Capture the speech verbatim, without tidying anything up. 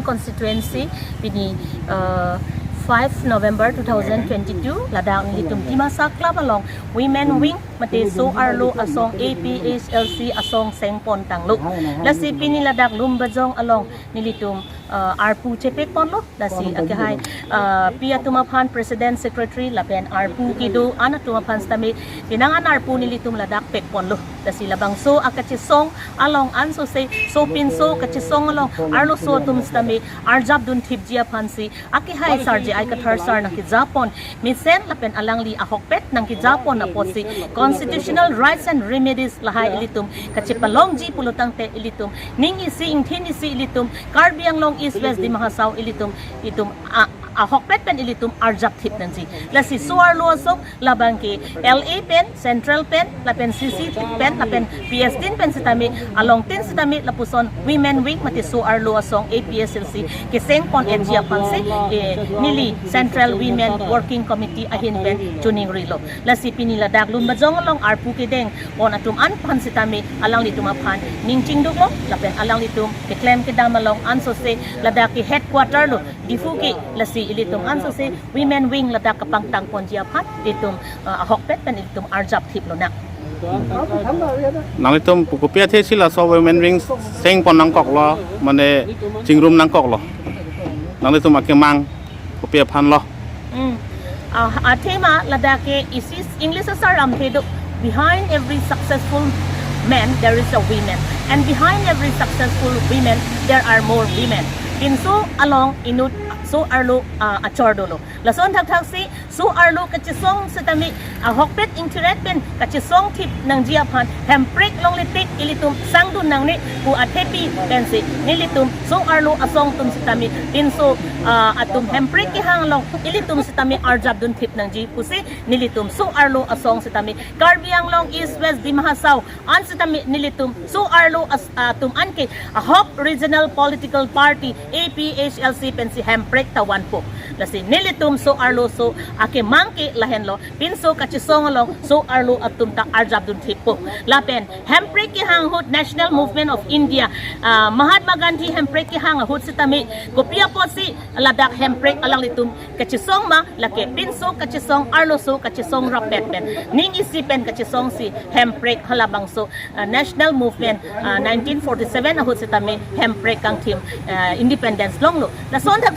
Constituency pini uh, five November two thousand twenty-two ladak nelitum Dimasa Club along Women Wing mate So Arlo Asong A P H L C asong sengpon tanglo. Lasi pini ladak Lumbajong along nelitum uh, arpu chepek ponlo. Lasi akehai uh, pi atum aphan President, Secretary lapen arpu kedo-an atum aphan sitame penang an arpu nelitum ladak pek ponlo. Lasi labangso akachesong along ansose sopinso kachesong along arloso atum sitame arjap dunthipji aphansi akehai Sar J I Kathar sar nangkejapon mesen lapen alangli ahokpet nangkejapon apotsi constitutional rights and remedies lahai ilitum kachepalongji pulotangte ilitum ning isi ingthin isi ilitum Karbi Anglong East West Dima Hasao ilitum itum a- ahokpet pen ilitum arjap thip nangji. Lasi So Arlo Asong labang ke L A pen, Central pen, lapen C C pen, lapen P S tin pen sitame along tin sitame lapuson Women Wing mate So Arlo Asong A P H L C kesengpon etji aphansi eh, neli Central Women Working Committee ahin pen chuning rilo. Lasi pini ladak Lumbajong along arpu kedeng pon atum an aphan sitame alanglitum aphan ning chingduklo lapen alanglitum keklem kedam along ansose ladak ke headquarter lo Diphu ke. Lasi ilitum ansose Women Wing ladak kapangtang ponji aphan itum uh, ahokpet pen itum arjap thip lonang. Nanglitum pu kopi athe si laso Women Wing sengpon nangkoklo, mane chingrum nangkoklo. Nanglitum akemang kopi aphan lo. Mm. Uh, athema ladak ke isi English asar lamthe do, behind every successful man there is a women, and behind every successful women there are more women. Pinso along inut So Arlo uh, achor dolo. Lason thakthak si So Arlo kachesong sitame ahokpet ingthiret pen kachesong thip nangji aphan hemprek longle tik ilitum sangdun nangne pu athepi pensi nelitum So Arlo Asong atum sitame pinso uh, atum hemprek kehang along ilitum sitame arjap dunthip nangji pusi nelitum So Arlo Asong sitame Karbi Anglong East West Dima Hasao an sitame nelitum So Arlo as- atum an ke ahok regional political party A P H L C pensi hemprek ta vanpo. Lasi nelitum So Arlo So akemang ke lahenlo, pinso kachesong along So Arlo atum ta arjap dunthippo. Lapen hemprek kehang ahut National Movement of India uh, Mahatma Gandhi hemprek kehang ahut sitame kopi apotsi ladak hemprek alanglitum kachesong ma, lake pinso kachesong, arloso kachesong rapet pen ning isi pen kachesong si hemprek halabangso uh, National Movement uh, nineteen forty-seven ahut sitame hemprek kangthim uh, independence longlo. Lason thakthak